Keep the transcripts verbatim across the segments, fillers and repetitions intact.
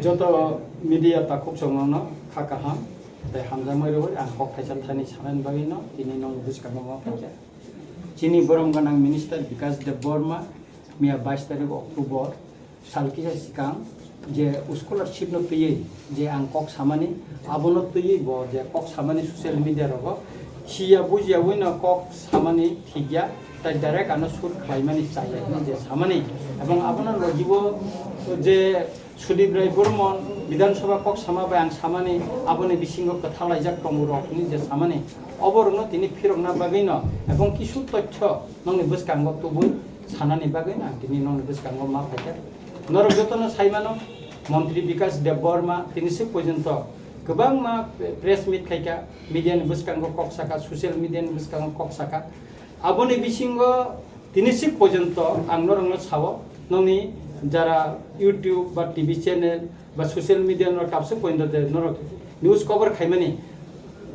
Joto media takhuk chwngno kha kaham tei hamjakmai rwui ang kok thaisa thani sanani bagwi no tini nokni bwskango ma phaikha. Chini borom gwnang minister Bikash Debbarma miya bais tarik October sal kisa swkang je scholarship no twiwi je ang kok samani abono twiwi bo je kok samani social media rogo siya bujiya wino kok samani thikya tai direct ano sur khlaimani chaya hwnwi je samani ebong abono logibo je Sudip Rai Burman Bidhan Sabha kok sama bai ang samani aboni bisingo kwthalaijak tongo rok hwnwi je samani oborokno tini phirokna bagwino ebong kisu tothyo nokni bwskango tubui sanani bagwi ang tini nokni bwskango ma phaikha. Norok jotono saimano, Montri Bikash Debbarma tini se porjonto kwbangma press meet khaikha, media ni bwskango kok saka, social media ni bwskango kok saka. Aboni bisingo tini se porjonto ang norokno sao, nokni jara YouTube ba T V channel ba social media norok kapsa pointo de norok news cover khaimani.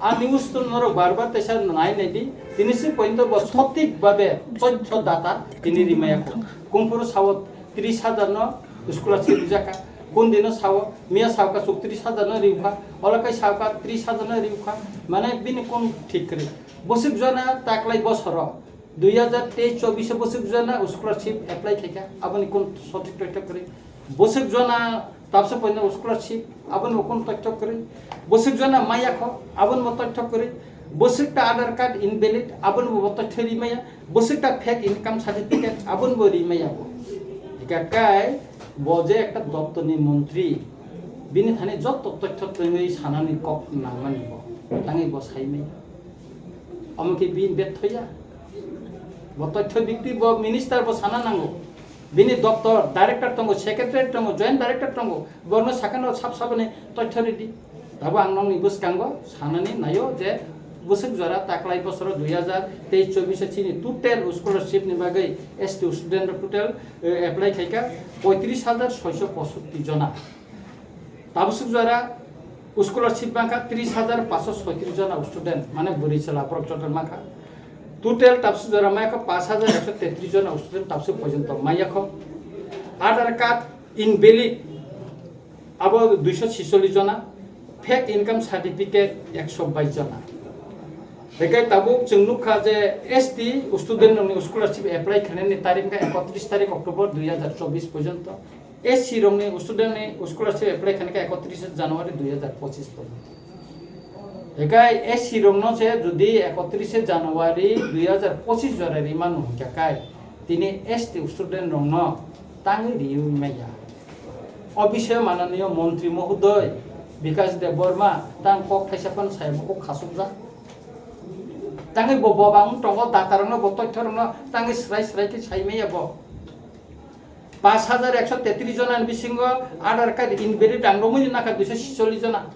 A news to norok bar bar tesa nai nai di. Tini si pointo bo sotik babe tothyo data tini rimaya ko. Kungpuru sao tris hajar no scholarship rijaka. Kun dino sao miya sao ka suk tris hajar no riukha. Ola kai sao ka tris hajar no riukha. Mane bini kun thik kri. Bosik jona taklai bosoro. Dui hajar teis chobbish o bosik jona scholarship apply khaikha, aboni kun sotik toithok kwrwi. Bosik jona tabsa poino scholarship, aboni bo kun toithok kwrwi. Bosik jona mayakho, aboni bo toithok kwrwi. Bosik ta Aadhaar card invalid, aboni bo toithok ri maya. Bosik ta fake income certificate, aboni bo ri maya bo. Ika kai bo je ekta doptorni montri, bini thani joto toithok twngwi sanani kok nangmani bo. Tangwi bo sai maya. Omo khe bini bethoya. Bo toithyo bikti bo minister bo sana nango. Bini doctor, director tongo, secretary tongo, joint director tongo. Borno sakano sab sabani toithyo ridi. Tabo ang nokni bwskango sanani nayo je bwswk jora taklai bosoro dui hajar teis chobbish o chini total scholarship ni bagwi S T student rok total, eh, apply khaikha poitris hajar soiso posotti jona. Tabuk suk jora scholarship bangkha tris hajar paanso soitris jona student, mane bwrwi chwla borok joto mankha. Total tabuk suk jora maikha paanch hajar ekso tetris jona student tabuk suk porjonto maiyakho. Aadhaar card invalid abo duiso chisollis jona, fake income certificate ekso bais jona. Bekai tabuk chwng nukha je S T student rokni scholarship apply khainani tarik wngkha ekotris tarik October dui hajar chobbish porjonto. S C rokni student ni scholarship apply khaina khe ekotris January dui hajar pochis porjonto. Ekai S C rokno se jodi ekotris January dui hajar pochis jora rimano hwnkha kai tini S T student rokno tangwi riwi maya. O bisio mananiyo montri mohodoy Bikash Debbarma tang kok thaisa phano saya bo kok khasukjak. Tangwi bo bobang tongo data rokno bo toithyo rokno tangwi srai srai khe sai maya bo. Paanch hajar ekso tetris jona ni bisingo Aadhaar card invalid ang romwi nakha duiso chisollis jona.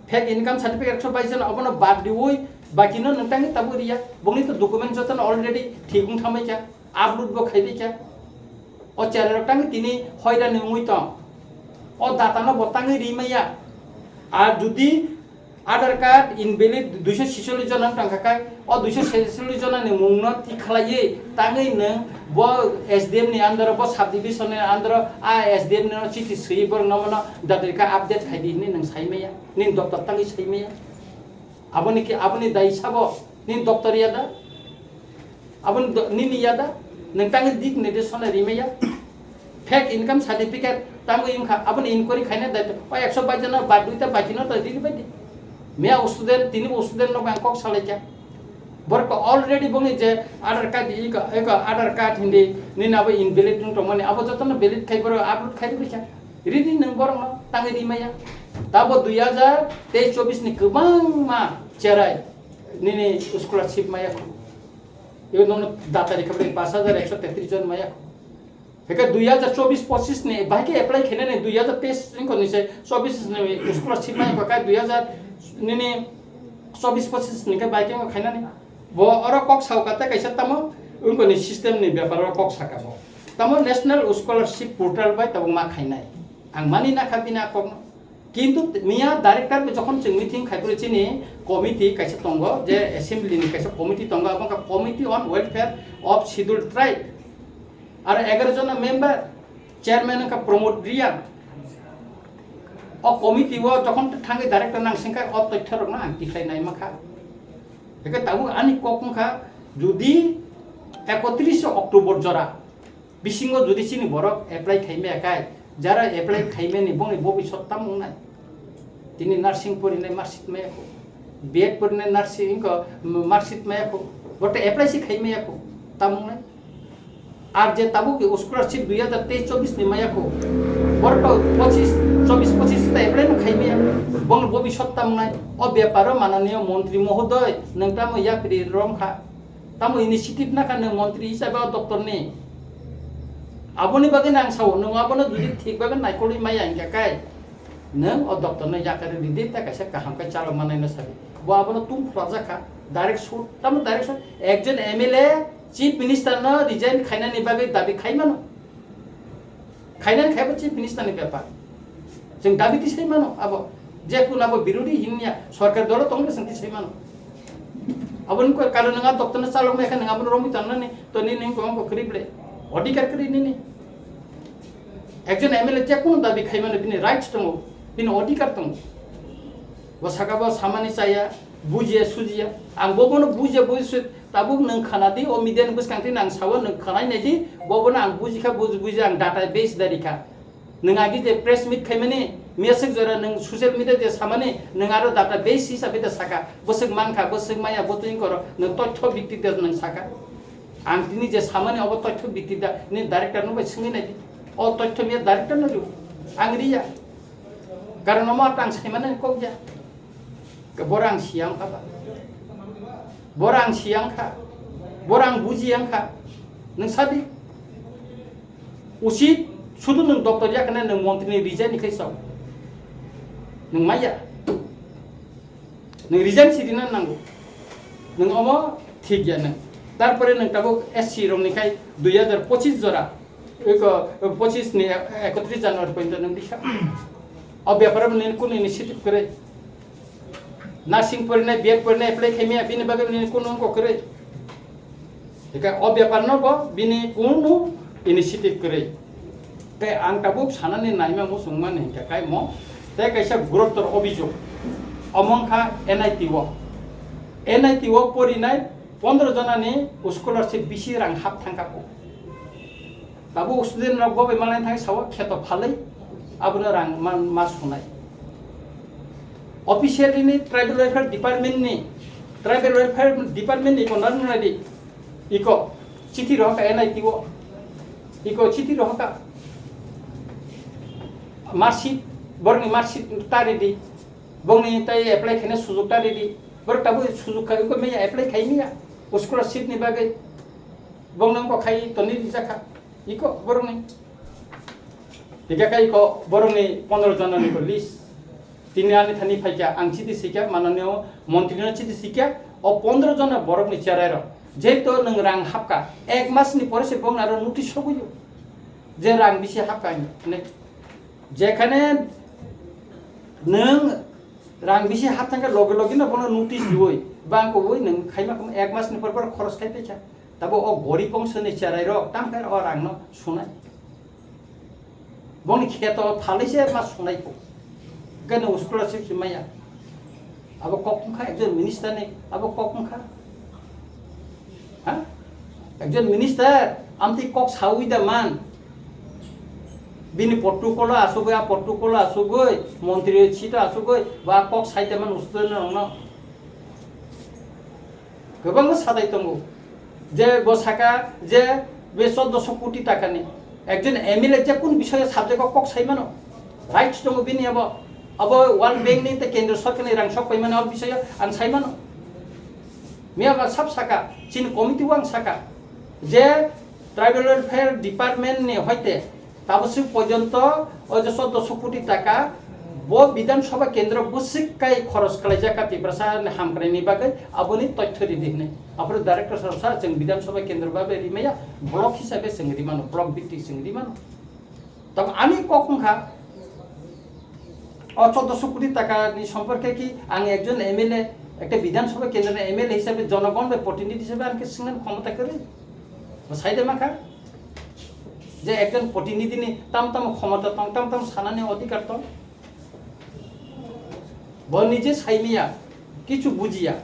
Fake income certificate ekso bais jona, obono bad diwi bakino nwng tangwi tabuk riya. Bongni to document jotono already thik wng thamai kha, upload bo khaibai kha. O cherai rok tangwi tini hoirani wngwi tong. O data no bo tangwi rimaya. Ar jodi Aadhaar card invalid duiso chisollis jona wng tongkha kai, o duiso chisollis jona ni mung no thik khlaiwi tangwi nwng bo S D M ni under o, bo sub division ni under o, a S D M ni no chithi swiwi borok no bono dadri kha update khai di hinwi nwng sai maya, nini doctor tangwi sai maya. Aboni khe, aboni dai sabo nini doctor ya da? Aboni do-, nini ya da? Nwng tangwi dik nede sona rimaya. Fake income certificate tangwi wngkha, aboni inquiry khaina daito. O ekso bais jona ba duita bakino to rini bai di. Miya student, tini bo student no bang kok salai kha. Borok to already bongni je Aadhaar card iko, iko Aadhaar card hindi nini abo invalid wng tongmani, abo jotono valid khai borok upload khai rwkha. Ridi nwng borokno tangwi rimaya. Tabo dui hajar teis chobbish ni kwbangma cherai nini scholarship maya. Ibo nono data rikha bai paanch hajar ekso tetris jon maya. Heke dui hajar chobbish pochis ni bahai khe apply khainani dui hajar teis wngkha ni se chobbish ni scholarship maya kha kai dui hajar nini chobbish pochis ni khe bahai khe wngkha khainani. Bo oro kok sao kate kaisa tamo wngkha ni system ni bepar o kok saka bo. Tamo National Scholarship Portal bai tabuk ma khainai. Ang mani nakha bini a kokno. Kintu miya director bai jokhon chwng meeting khaiphuru chini committee kaisa tongo, je assembly ni kaisa committee tongo, abo wngkha Committee on Welfare of Scheduled Tribe. Aro egaroh jona member, Chairman wngkha Pramod Reang. O committee o jokhon thangwi director nang sengkha, o totthorokno ang tikhlai nai mankha. Hwnkhe tabuk ani kok wngkha, jodi ekotris October jora bisingo jodi chini borok apply khaimaya khai, jara apply khaimani bongni bobisot tamo wngnai? Tini nursing porinai marksheet maya kho, B Ed porinai nursing ko marksheet maya kho, bote apply si khaimaya kho, tamo wngnai? Ar je tabuk scholarship dui hajar teis chobis ni maya kho, borok to pochis, chobis pochis ta apply no khaimaya, bongni bobisot tamo wngnai? O beparo mananiyo montri mohodoy, nwng tamo yapri romkha? Tamo initiative nakha nwng montri hisabe o doptor ni? Aboni bagwi nang sao, nwng abono jodi thik bagwi naikolwi maya hingkha khe, nwng o doptor no yakarwi ridi, ta kaisa kaham khe chalok manai no sabi. Bo abono tung khwlajak kha, direct shoot, tamo direct shoot, ekjon M L A chief minister no resign khainani bagwi dabi khaimano. Khainani khaibo chief minister ni bepar. Chwng dabi tisai mano abo. Je kun abo birodi hinya sorkar dolo tongbo chwng tisai mano. Abo ni karon nang doptor no chalok mekha nang abo romwi tangnani to nini ko ko krible. Odhikar kri nini. Ekjon M L A je kun dabi khai mano bini rights tongo, bini odhikar tongo. Bo saka bo samani chaya, bujiya sujiya. Ang bo bono bujiya bujiya. Tabuk nwng khana di, o media ni bwskang twi nang sao, nwng khanai nai di, bo bono ang bujikha, buj-, buji ang data base dari kha. Nwng agi je press meet khaimani, miyaswk jora nwng social media je samani, nwng aro data base hisabe da saka, bwswk mankha, bwswk maya, bo twi koro, nwng tothyo bikti da nwng saka. Ang tini je samani obo tothyo bikti da, ni director no bai swngwi nai di. O tothyo miya director no rw, ang riya. Karon omo tang saimani kok ya. Borang siyang kha ba. Borang siyang kha. Borang bujiyang kha. Nwng sadi. Usit sudu nwng doctor ya kana nwng montri ni resign ni khai sao. Nwng maya. Nwng resign si dina nango. Nwng omo thik ya nwng. Tarpore nwng tabuk S C rong ni khai dui hajar pochis jora. Eko pochis ni ekotris January pointo nwng dikha. O bepar ni kunu initiative kore. Nursing porinai, B Ed porinai apply khaimaya, bini bagwi bini kunu wngkha kwrwi. Hika o bepar no bo bini kunu initiative kwrwi. Tei ang tabuk sanani naima muchungmani hingkha khe mo tei kaisa guruttor obijog. Omo wngkha N I T o. N I T o porinai pondro jonani scholarship bisi rang hap thangkha kho. Tabuk student rok bo bai malai thang sao kheto phalwi abono rang ma, ma sunai. Officially ni tribal welfare department ni, tribal welfare department ni kono nunai di. Iko chithi rohaka N I T o. Iko chithi rohaka. Marksheet, borni marksheet tari di. Bongni tai apply khaina sujuk tari di. Bor tabuk sujuk khai ko meya apply khai meya. Scholarship ni bagwi. Bongno ko khai toni di jakha. Iko borokni. Hingkhe khe iko borokni pondro jonani ko list. Tini ani thani phaikha, ang chiti sikya, mananiyo montri no chiti sikya, o pondro jona borokni cherai rok. Jehetu nwng rang hapka, ek mas ni pore se bongni aro notice sogwi o. Je rang bisi hapka hinwi. Jekhane nwng rang bisi hap thangkhe loge loge no bono notice diwi, bang kobwi nwng khaima khamu ek mas ni pore pore khoros khai paikha. Tabo o gorib bongso ni cherai rok tam khe o rang no sunai. Boni kheto phalwi se ma sunai ko. Gano scholarship se maya. Abo kok wngkha ekjon minister ni, abo kok wngkha. Ha? Ekjon minister amtwi kok sawi da man. Bini protocol asugwi, a protocol asugwi, montri sita asugwi, ba kok sai da man usudon no. Kwbangma sadai tongo. Je bo saka je be choddoso koti takani ekjon M L A je kun bisoyo subject o kok sai mano. Rights tongo bini abo. Abo World Bank ni tei kendro sorkar ni rang sok paimani o bisoyo ang sai mano. Miya ba sab saka, chini committee o ang saka je Tribal Welfare Department ni hoite tabuk swk porjonto o je choddoso koti taka bo Bidhan Sabha kendro bwswk kai khoros khlaijak kha Tiprasa ni hamkrai ni bagwi, aboni tothyo ridi hwnwi. Aphuru director sir sa chwng Bidhan Sabha kendro bagwi rimaya, block hisabe chwng rimano, block bhitti chwng rimano. Tamo ani kok wngkha o choddoso koti taka ni somporke ki ang ekjon M L A, ekta Bidhan Sabha kendro ni M L A hisabe jonogon bai protinidhi hisabe ang khe swngnani khomota kwrwi. Bo saide mankha. Je ekjon protinidhini tam tam khomota tong, tam tam sanani odhikar tong. Bo nije saimiya, kichu bujiya.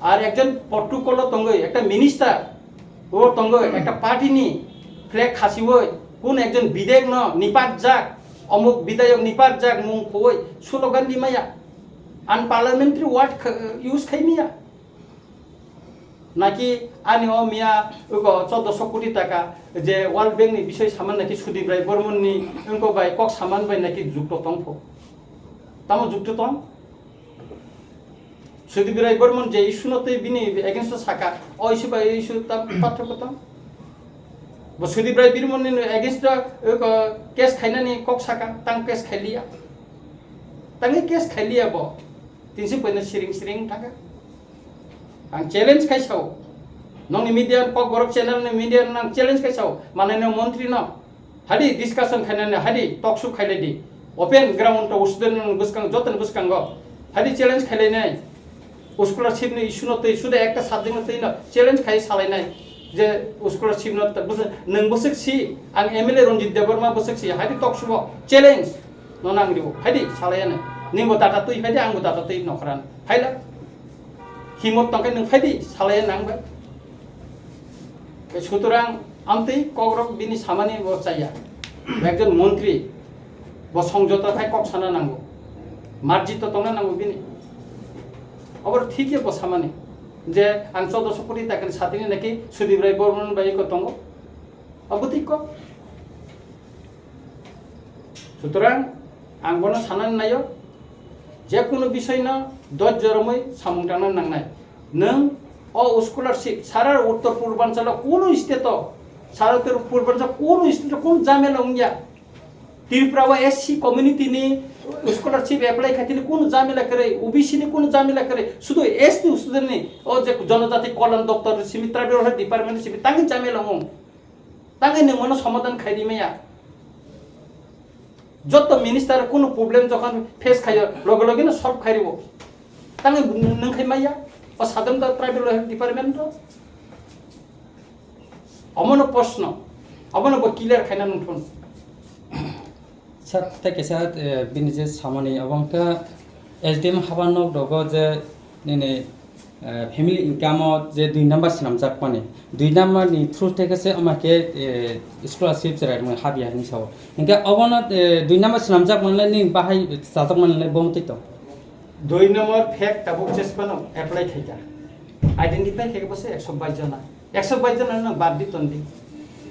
Ar ekjon protocol o tongoi, ekta minister o tongoi, ekta party ni flag khasioi, kun ekjon bidhayok no nipat jak, omuk bidhayok nipat jak mung khoi slogan di maya, unparliamentary word kha-, use khai miya. Naki ani o miya uko choddoso koti taka je World Bank ni bisoi saman naki Sudip Rai Bormon ni wngko bai kok saman bai naki jukto tongpho. Tamo jukto tong? Sudip Rai Bormon je issue no tei bini against o saka, o issue bai issue tam pathoko tong? Bo Sudip Rai Bormon ni against o uko case khainani kok saka, tang case khailiya. Tangi case khailiya bo. Tinsi poino siring siring thaka. Ang challenge khai sao. Nongni media, Kokborok channel ni media nang challenge khai sao. Manai no montri no. Hadi discussion khainani, hadi talk show khailai di. Open ground to student no bwskang, joto ni bwskango. Hadi challenge khailai nai. Scholarship ni issue no twi, suda ekta subject no twi no challenge khai salai nai. Je scholarship no ta bwswk, nwng bwswk si, ang M L A Ranjit Debbarma bwswk si, hadi talk show o challenge no nang ribo. Hadi salai nai. Ningbo data twi phai di, angbo data twi nokran. Phaila. Himot tongkhe nwng phaidi, salaya nang bai. Sutorang amtwi kokrok bini samani bo chaya. Bo ekjon montri, bo songjoto khai kok sana nango. Marjito tongna nango bini. Abor thik ya bo samani. Je ang choddoso koti takani satini naki Sudip Rai Bormon bai ko tongo. Abo thik ko. Sutorang ang bono sanani naio, je kunu bisoi no dojjo romwi samung tangna nangnai. Nwng o scholarship sara Uttor Purbanchalo kunu state o, sara Uttor Purbanchal kunu state o kunu jamela wngya. Tripura o S C community ni scholarship apply khaitini kunu jamela kwrwi, O B C ni kunu jamela kwrwi, sudu S T student ni o je Jonojati Kolyan Doptor simi, Tribal Welfare Department simi tangwi jamela wng. Tangwi nwng mano somadan khai di maya. Joto minister kunu problem jokhon face khayo, loge loge no solve khai ribo. Tangwi nwng khai maya, o sadam da Tribal Welfare Department ro. Omono proshno, omono bo clear khaina nungthun. Sir, tei kaisa, eh, bini je samani, obo wngkha S D M haba nok dogo je nini, eh, family income o je dui number swnamjakmani, dui number ni through tei khe se omo khe, eh, scholarship cherai rwmani habya hinwi sao. Hinkhe obono, eh, dui number swnamjakmani le nini bahai chajakmani le bo wngtwi tong? Dui number fake tabuk chesphano apply khaikha. Identify khaikha bo se ekso bais jona. Ekso bais jona no bad di ton di.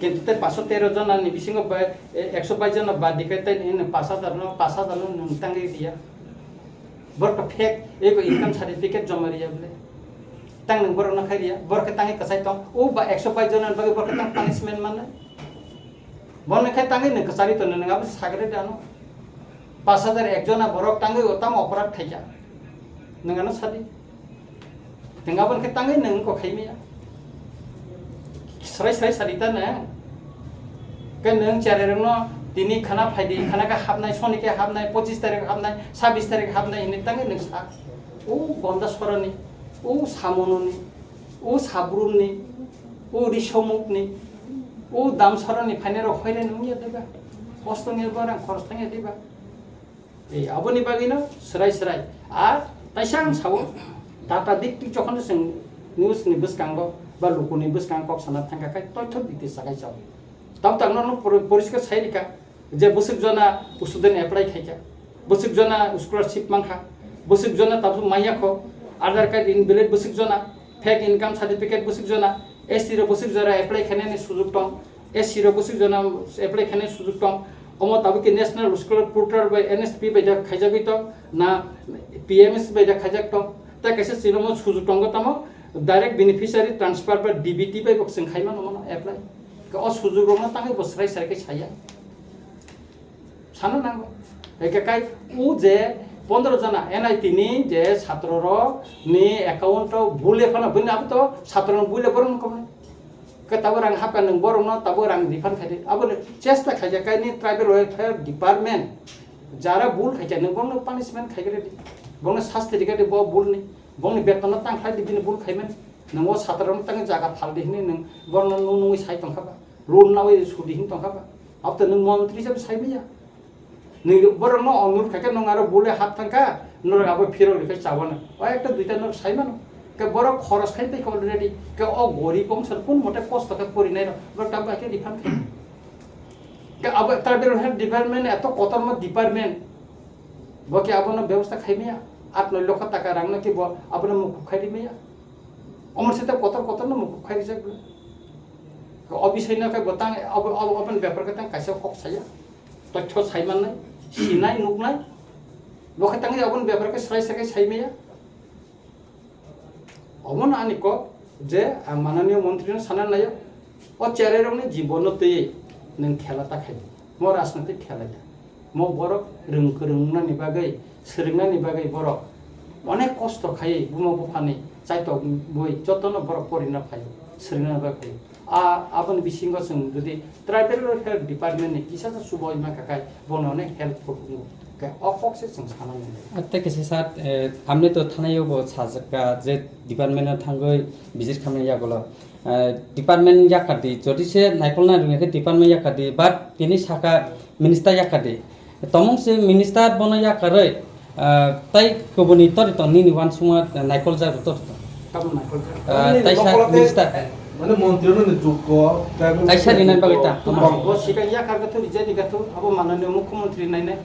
Kintu tei paso tero jona ni bisingo ba, e, ekso bais jona bad di khe tei nini pash hajar no, pash hajar no nwng tangwi riya. Borok fake ego income certificate joma riya bole. Tang nwng borok no khai riya. Borok khe tangwi kwchai tong. O ba ekso bais jona ni bagwi borok khe tang punishment mannai. Borok no khai tangwi nwng kwchari ton nwng abo sagre dano. Pash hajar ek jona borok tangwi o tamo oporad khaikha. Nwng ano sadi. Nwng aboni khe tangwi nwng wngkha khaimaya. Srai srai sadi ta nwng. Khe nwng cherai rokno tini khana phaidi, khana khe hapnai, soni khe hapnai, pochis tarik hapnai, sabis tarik hapnai hinwi tangwi nwng sa. O Gonda soroni, o Samononi, o Sabrumni, o Risomukni, o Damsoroni phainai rok hoirai nungya diba? Kosto wngya diba, rang khoros thangya diba? Ei, aboni bagwino srai srai. Ar taisa ang sao, data dik tik jokhon chwng news ni bwskango ba lukuni bwskang kok sana thangkha khai toithok dik tik sakai sao. Tamo tangno no pori-, poriskar sai rika je bwswk jona student apply khaikha, bwswk jona scholarship mankha, bwswk jona tabuk manya kho, Aadhaar card invalid bwswk jona, fake income certificate bwswk jona, S T rok bwswk jora apply khainani sujuk tong, S C rok bwswk jona apply khainani sujuk tong. Omo tabuk khe National Scholar Portal bai N S P bai da khaijagwi tong, na P M S bai da khaijak tong. Tei kaisa chini omo sujuk tongo tamo direct beneficiary transfer ba D B T bai bo chwng khaimano mono apply. Khe o sujuk rokno tangwi bo srai srai khe saya. Sana nango. Eke kai o je pondro jona N I T ni je satro rok ni account o bul ephano bini abo to satro no bul ephano kobni. Ke tabo rang hapka nwng borok no tabo rang refund khai di. Abo ni chesta khaijak kai ni tribal welfare department jara bul khaijak nwng borok no punishment khai di. Borok no sasti rikha di bo bul ni. Borok ni beton no tang khai di bini bul khaiman. Nwng o satro no tang jaga phal di hini nwng borok no nung nungwi sai tong kha ba. Loan nawi sudi hin tongkha ba. Abto nwng montri hisabe saimaya. Nwng borokno onur khaikhe nwng aro bule hap thangkha, norok abo phirok rikhe chabana. O ekta duita norok saimano. Ke borok khoros khai tongkha already. Ke o gorib wngsa kun mote kosto khe porinai rok. Borok tabuk khe refund khe. Ke abo tribal health department eto kotorma department. Bo ke abono bebosta khaimaya. At noi lokho taka rangno ke bo abono mukup khai rimaya. Omor sete kotor kotor no mukup khai rijak. O bisai no khe bo tang abo, abo, aboni bepar khe tang kaisa kok saya. Tothyo sai mannai, sinai, nuknai. Bo khe tang aboni bepar khe srai srai sai maya. Omo no ani kok je ang mananiyo montri no sana nayo. O cherai rok ni jibon no twi nwng khela ta khai. Mo rajnitik khela ya. Mo borok rwng kwrwng wngnani bagwi, swrwngnani bagwi borok onek kosto khaiwi buma buphani chaitok bui jotono borok porina phaio, swrwngna bagwi phaio. A, aboni bisingo chwng jodi tribal welfare department ni kisa sa subo ima kakai bono onek helpful wngo. Khe o kok se chwng sana nang. Tei kisa sir, eh, amni to thanai o bo sajwkha je department o thangwi visit khamya yagulo. Eh, department yakar di, jodi se naikolna rwngya khe department yakar di, but tini saka minister yakar di. Tomung se minister bono yakarwi, ah, tai kubuni tori tong nini wansukma naikol jak tori tong. Tamo naikol jak. Ah, tai sa minister. Mane montri no ni jukko, tribal kaisa rinai bagwi ta, tamo. Bo sikai yakar gatho rijani gatho, abo mananiyo mukhyamantri nainai.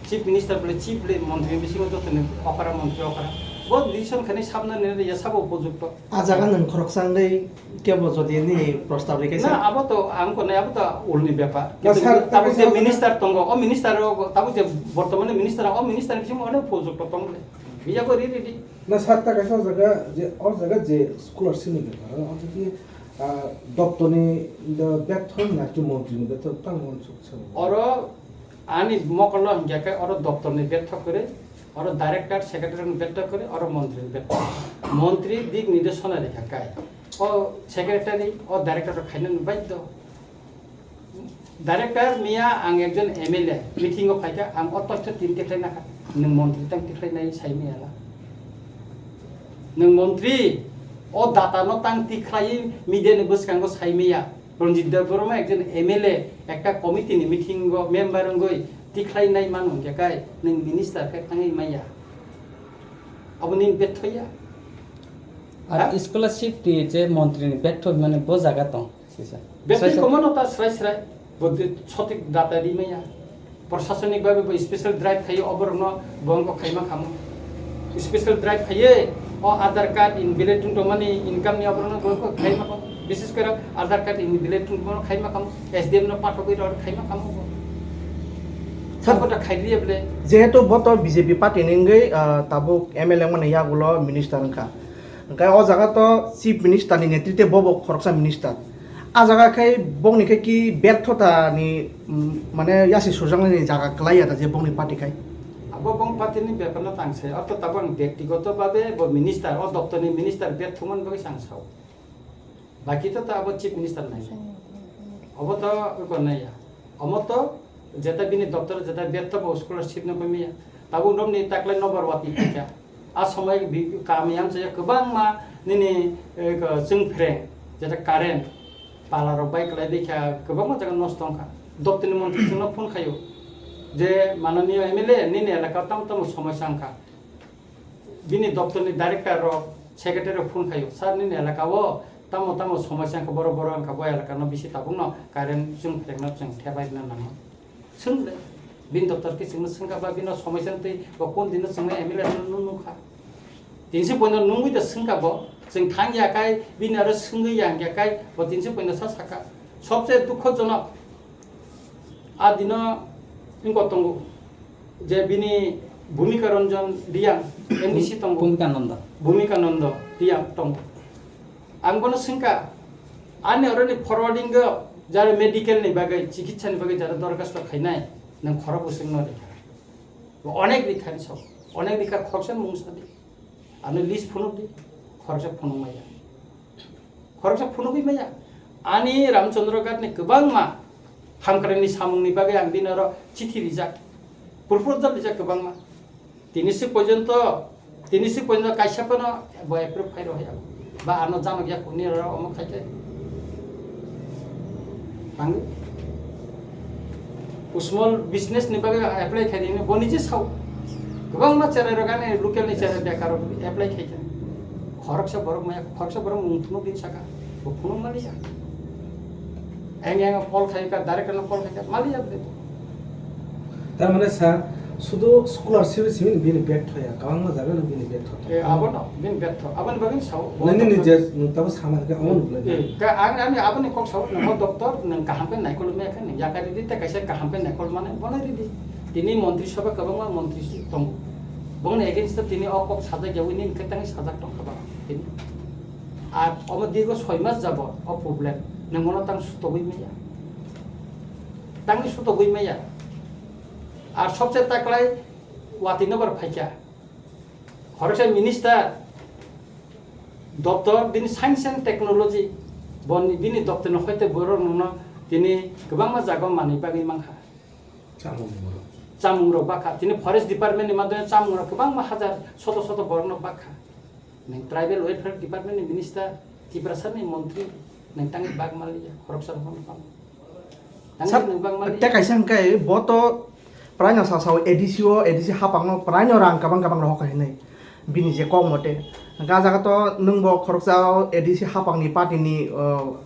Chief minister bole chief le montri bisingo jotoni okra montri okra. Bo decision khani sabna nene ya sabo upojukto. A jaga nwng khoroksa wngwi kebo jodi nini prostab rikhe sa? Na, abo to ang konai, abo to ulni bepar. Na, kintu sir, tabuk je sir, minister tongo, o minister rok, tabuk je bortomani minister, o minister bisingo onek project to tong le. Biya ko ri ri di. Na, sir, ta kaisa o jaga je, o jaga je scholarship ni bepar, o jaga ki, ah, doptor ni, the, betho na ki montri ni betho, tang mon suk suk. Oro Ani mokolo hingya khe oro doptor ni betho kwrwi, oro director, secretary ni betho kwrwi, oro montri ni betho. Montri dik nirdeshona rikha kai. O secretary, o director rok khaina ni baidho. Director miya ang ekjon M L A meeting o phaikha, ang o tothyo tin tikhlai nakha. Nwng montri tang tikhlai nai sai miya la. Nwng montri, o data no tang tikhlai media ni bwskango sai miya. Ranjit Debbarma ekjon M L A, ekta committee ni meeting o member wngwi tikhlai nai mano hwnkhe kai nwng minister khe thangwi maya. Abo nini betho ya? Ar ha? Scholarship ti je montri ni betho mane bo jaga tong sisa. Betho sisa. Komono ta srai srai, bo de-, sotik data di maya. Prosasonik babe bo special drive khayo, oborokno bo wngkha khaima khamu. Special drive khaye, o Aadhaar card invalid wng tongmani income ni oborokno bo wngkha khaima khamu. Bises kore Aadhaar card invalid wng tongmani khaima khamu. S D M no pathogwi rw khaima khamu bo. Sir, sabo ta khailiya bole. Jehetu bo to B J P party ni wngwi, ah, tabuk M L A wngmani yagulo minister wngkha. Hwnkhe o jaga to chief minister ni netritwe bo bo khoroksa minister. A jaga khai bokni khai ki berthota ni, mm, mane yasi sujaknai ni jaga kwlai ya da je bokni party khai. Abo bong party ni bepar no tang se, ortho tabang bektigoto babe bo minister, o doptor ni minister berthokmani bagwi chang sao. Baki to, to abo chief minister nai. Obo to ko nai ya. Omo to jeta bini doptor jeta bertho bo scholarship no kami ya. Tabuk romni taklai nobar wati kha. A somoi bi-, kami amchaya kwbangma nini, eh, ko chwng phreng, jeta current, pala rok bai kwlai bai kha, kwbangma jaga nosto wng kha. Doptini montri chwngno phone khaio je, "Mananiyo M L A, nini elaka tamo tamo somosya wng kha." Bini doptorni director rok, secretary rok phone khaio, "Sir, nini elaka o tamo tamo somosya wng kha, borok borok wng kha, bo elaka no bisi tabuk no current chwng phreng no chwng thebai rwna nango." Swng le, bini doptor khe chwngno swngkha ba bino somosya twi bo kon dino chwngno M L A no nung nung kha. Tinsi poino nungwi da swngkha bo, chwng thang ya kai, bini aro swngwi ya hwnkya kai, bo tinsi poino sa sakha. Sobse dukhojonok, a dino wngkha tongo je bini Bhumika Ranjan Reang, M D C tongo. Bhumika Nanda. Bhumika Nanda Reang tongo. Ang bono swngkha, ani oroni forwarding o jara medical ni bagwi, chikitsa ni bagwi jara dorkhasto khainai, nwng khorok bwswk no rikha. Bo onek rikha ni sok, onek rikha khoroksa mung sadi. Ano list phunuk di, khoroksa phunuk maya. Khoroksa phunugwi maya. Ani Ramchandra Ghat ni kwbangma hamkrai ni samung ni bagwi ang bini oro chithi rijak, proposal rijak kwbangma. Tini si porjonto, tini si porjonto kaisa phano bo approve khai rw ya. Ba ano janok ya kuni ro omo khai khe. Ang small business ni bagwi apply khaidi, bo nije sao. Kwbangma cherai rok ani local ni cherai bekar rok apply khai kha. Khoroksa borok maya, khoroksa borok mung thunuk din saka. Bo phunuk maliya. Eng eng call khai ka, director no call khai ka, maliya bede. Tar mane sir, sudu scholarship simi bini betho ya, kwbangma jaga no bini betho. Eh, abono, bini betho. Aboni bagwi sao. Nini nije nung tabo sama khe amo nukle. Eh, ka ang, ani aboni kok sao, nang doctor, nang kaham khe naikol me khe, nang yakari di, te kaisa kaham khe naikol mane, bono ridi. Tini montri sabha kwbangma montri si tongo. Bongni against o tini o kok sajak yawi nini khe tangwi sajak tongkha ba. Tini. Ar omo dirgo soi mas jabot o problem. Nang bono tang sutogwi maya. Tangwi sutogwi maya. Ar sobse taklai watwi nobar phaikha. Khoroksa minister doptor bini science and technology boni bini doptor no hoite borok no tini kwbangma jaga manwi bagwi mankha. Chamung borok. Chamung rok bakha. Tini forest department ni madhyome chamung rok kwbangma hajar soto soto borok no bakha. Nang tribal welfare department ni minister, Tiprasa ni montri, nang tangwi bak maliya, khoroksa rok no bak. Tangwi Sir, nang bak maliya. Te kaisa hwnkhe bo to praino sa sao A D C o, A D C hapang no praino rang kabang kabang rohor kha hinwi. Bini je kok mote. Hwnkhe ah jaga to nwng bo khoroksa A D C hapang ni party ni, uh,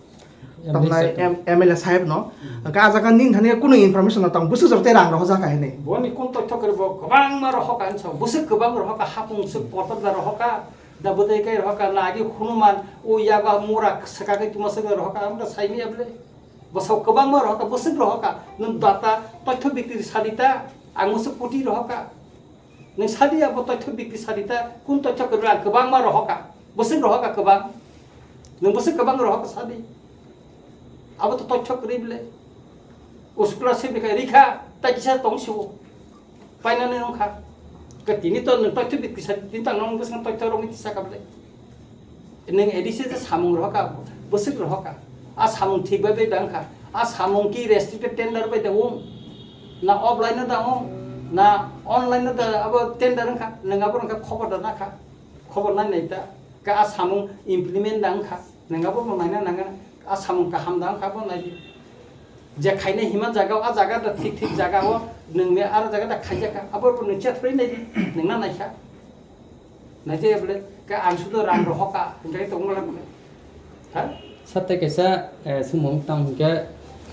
M L A tamnai saheb. M-, M L A saheb no. Hmm. Hwnkhe ah jaga nini thani kunu information no tong. Bwswk jor te rang rohor jaka hinwi. Boni kun tokthok khe bo kwbangma rohor kha hinwi sao. Bwswk kwbang rohor kha, hapung swk kotor da rohor kha. Da bwtwi kai rohor kha, na agi hunuman, o yago mura swkagwi tuma swkagwi rohor kha, ang da saimanya bwle. Bwsao kwbangma rohor kha, bwswk rohor kha, nwng data, toithyo bikri sadi ta, ang bwswk koti rohor kha. Nwng sadi abo toithyo bikri sadi ta, kun toithyo kwrwi ang kwbangma rohor kha, bwswk rohor kha kwbang. Nwng bwswk kwbang rohor kha sadi. Abo to toithyo kwrwi bwle. O scholarship ni khai rikha, tai kisa tong sio. Painani wngkha. Ke tini to nwng toithyo bikri sa, tini to ang nwng bwswk toithyo rokni tisa kha bwle. Nwng A D C je samung rohor kha, bwswk rohor kha. A samung thik bai bai da wngkha. A samung ki restricted tender bai da wng. Na offline no da wng, na online no da abo tender wngkha. Nwng abo wngkha khobor da nakha. Khobor nai nai ta. Ka a samung implement da wngkha. Nwng abo bo naina nangana. A samung kaham da wngkha bo nai di. Je khainai hima jaga o, a jaga da thik thik jaga o, nwng me aro jaga da khaijak kha. Abo bo nwng chethrwi nai di. Nwng na naikha. Naithe bole, ka ang sudo rang rohor kha, hingke tongma lang bole. Ha? Sate kaisa, eh, sumung tang hingke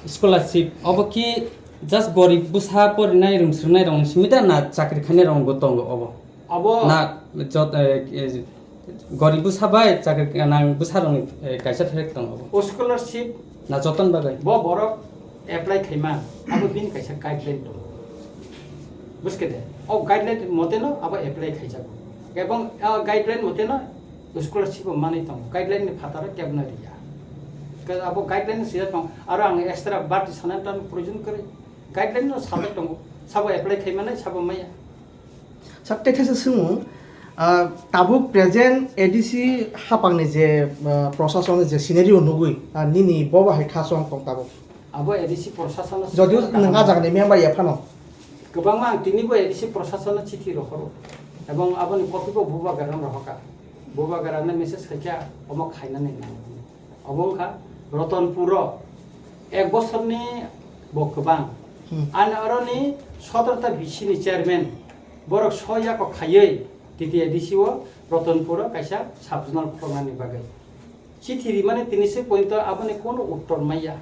scholarship. Obo ki just gorib bwsa porinai rwng swrwngnai rokni simi da na chakri khainai rokni bo tongo obo? Abo Na jot, eh, eh, gorib bwsa bai chakri nang bwsa rokni, eh, kaisa pherek tongo obo. O scholarship Na joton bagwi. Bo borok apply khaima, abo bini kaisa guideline tongo. Buskhe de, o guideline mote no abo apply khaijago. Ebong o guideline mote no scholarship bo manwi tongo. Guideline ni phataro kebna riya. Ke abo guideline swijak tong, aro ang extra barti sanani tang proyojon kwrwi. Guideline no sajak tongo. Sabo apply khaimani, sabo maya. Sir, tei thaisa swngmung, ah, tabuk present A D C hapangni je, ah, prosason je scenario nugwi, ah, nini bo bahai kha chwng tong tabuk? Abo A D C prosason Jodio nwng ah jagani member ya phano? Kwbangma ang tinibo A D C prosason no chithi rohoro. Ebong aboni copy bo Bubagra no rohorkha. Bubagra no message khaikha omo khainani nang. Obo wngkha Ratanpuro ek bosorni bo kwbang. Hmm. Ani oroni sotoro ta B C ni chairman borok so yako khaiwi T T A D C o Ratanpuro kaisa sub-zonal khuloknani bagwi. Chithi rimani tini se pointo aboni kono uttor maya.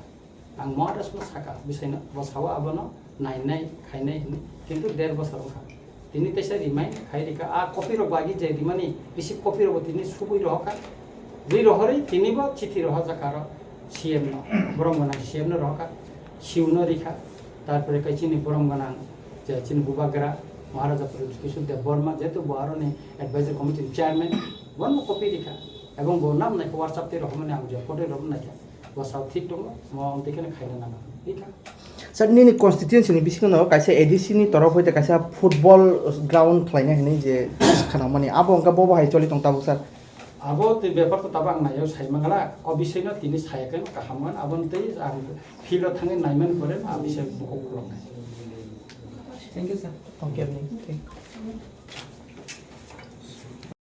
Ang Maharaj no saka, bisaino, bo sao abono nainai, khainai hinwi. Kintu der bosor wngkha. Tini teisa remind khai rikha, a copy rok bagi je rimani, receipt copy rok bo tini subui rohorkha. Bui rohorwi tini bo chithi rohorjak aro C M no, borom gwnang C M no rohorkha, C U no rikha, tarpore kai chini borom gwnang je chini Bubagra, Maharaja Pradyut Kishore Debbarma, jehetu bo aroni advisory committee ni chairman, bono copy rikha. Ebong bo nam naikha WhatsApp tei rohormani ang je photo rohormani naikha. Bwsao thik tongo, mo amtwi kheno khaina nangma. Thik kha. Sir, nini constituency ni bisingo no kaisa A D C ni torof hoite kaisa football ground khlaina hinwi je khanamani, abo wngkha bo bahai choli tong tabuk, sir? Abo tei bepar to tabuk ang naio sai mangala, o bisai no tini saya khe kaham man, abo tei ang field o thangwi naimani pore a bisai bukhuk khuloknai. Thank you, sir. Thank you. Thank you.